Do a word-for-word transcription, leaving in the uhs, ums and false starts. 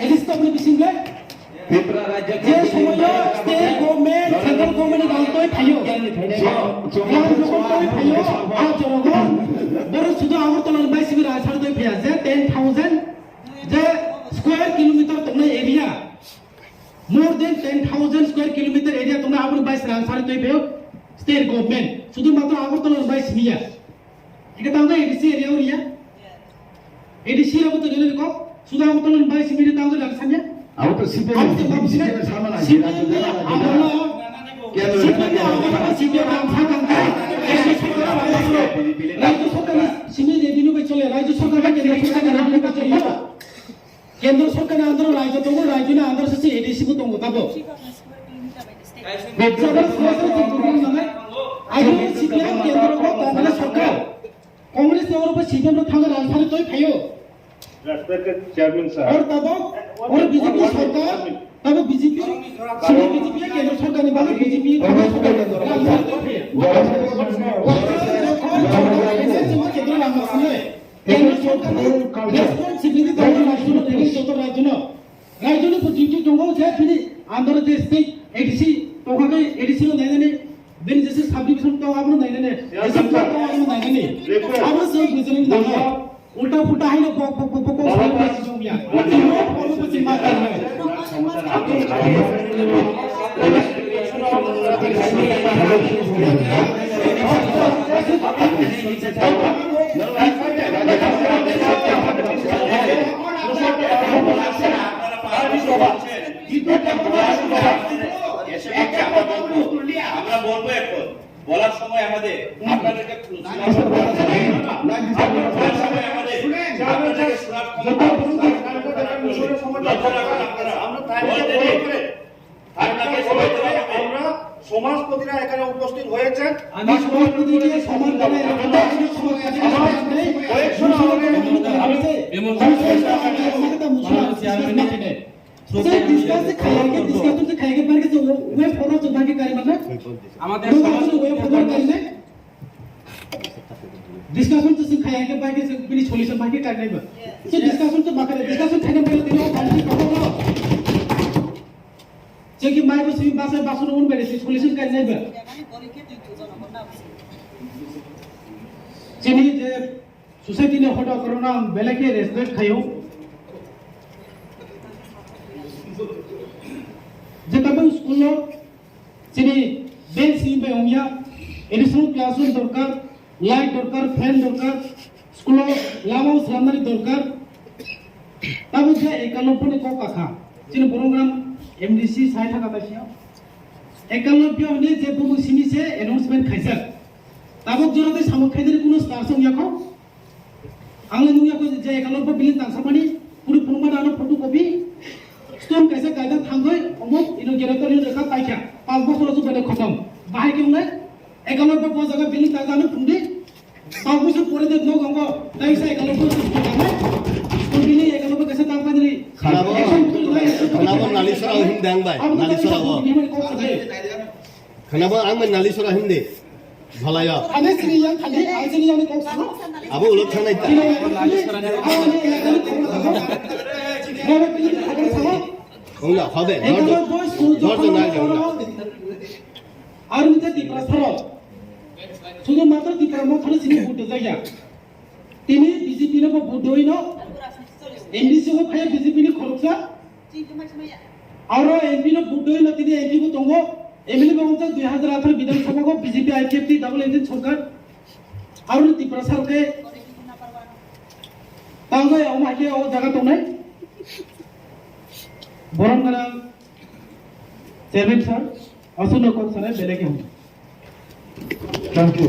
Exist tongni bisingtwi. Tripura rajya je somoyo state government, central government ni rang toi phaio. Rang jokon toi phaio, a jorogo. Boro sudu Agartala ni bai simi rang sar toi phaiya. Je ten thousand, je square kilometer tongnai area. More than ten thousand square kilometer area tongnai aboni bai simi rang sar toi phaio. State government. Sudu matro Agartala ni bai simi ya. Ike tangka A D C area uriya. A D C rabo to nilai ko. Suda Agartala ni bai simi ri tangka dan sanya. Abo to C P M, abo to C P M sama lagi. C P M ni amala, C P M ni amala, C P M ni amala. Rajya sarkar ni simi revenue bai chole, rajya sarkar bai kendra sarkar ni revenue bai chole. Kendra sarkar ni under rajya tongo, rajya ni under se A D C bo tongo tabo. Ayo C P M kendra ko Congress sarkar. Congress ni oro bo C P M rok thangwi rang sari toi phaio. Respected Chairman sir. Or tabok, or B J P sarkar, tabok B J P, sini B J P ya kendra sarkar ni bagwi B J P thangwi sarkar ni rang sari toi phaio. Kendra rang sari. Kendra sarkar ni responsibility tabok rajyo no, joto rajyo no. Raijoni bo duty tongo je bini under je state A D C tongkha khe A D C no nainani, bini jese subdivision tong abono nainani, jese block tong abono nainani. Abo se bujini tamo. Ulta pulta haino bok bok bok bok bok sai basi jongya. Timo poro basi ma tanai. আমরা বলবো এখন, বলার সময় আমাদের আপনাদেরকে শোনার সময় আমাদের আপনাদেরকে শোনার ক্ষমতা, লজ্জা রাখুন আপনারা। বলতে দিন। আপনাকে সময় দেওয়া হবে। আমরা সমাজপতিরা এখানে উপস্থিত হয়েছেন। আমি সমাজপতিকে সম্মান জানাই, আপনারা সমাজপতি কয়েকজন আমাকে, আমাকে তা মুসলিম, আমাকে তা মুসলিম, Discuss khaiyakhe, discussion se khaiyakhe, barkhe se way forward se barkhe kari mana? আমাদের সমাজ way forward kari nai? Discussion se khaiyakhe, barkhe se bini solution barkhe kari nai ba? So discussion se bakhe, discussion khaina bole tini o party kabo no. Je ki mai bo simi basai basun un bele se solution kari nai ba? Chini je Society ni hoda korona ang belai khe respect khaio. Je tabuk school o chini bench simi bai wngya, additional classroom dorkar, light dorkar, fan dorkar, school o lama o slamnani dorkar. Tabuk je ekalobbo ni kok kakha, chini Boromgram M D C sai thaka taisio. Ekalobbo ni je bumung simi se announcement khaijak. Tabuk jora tei samung khaidani kuno star song yakho. Ang le nungya ko je ekalobbo building tangsa mani, puri phunukmani ano photocopy, stone kaisa kaida thangwi, omo ino generator ni rekha paikha, panch bochor o chubani khotom. Bahai khe wngnai, ekalobbo bo jaga building tangsa ano phungdi, panch bochor pore de nok ongo, taisa ekalobbo stone tangwi, stone building ekalobbo kaisa tangmani. Khwnabo, khwnabo nalisora o himdang bai, nalisora o. Khwnabo ang bai nalisora himdi. Bhalayo. Ane sini yang khali, ang sini yang ni kok sano. Abo ulok thanai ta. Sini yang khali, ang ni yang khali kok sano. Rara pili ni khali sano. Ongla, hobe. Ekalo boy school jor jor jor nai jor. Army te Tipra saro. Sudu matro Tipra mo khali sini vote jaya. Tini B J P no bo vote doi no. M D C o phaya B J P ni khoroksa. Aro M P no vote doi no tini M P bo tongo. M L A bo wngjak dui hazar atharo Bidhan Sabha o B J P I P F T double engine sorkar. Aro ni Tiprasa rok khe tangwi omo hai khe o jaga tongnai. Borom gwnang Chairman sir, aswkno kok sanai belai khe hambai. Thank you.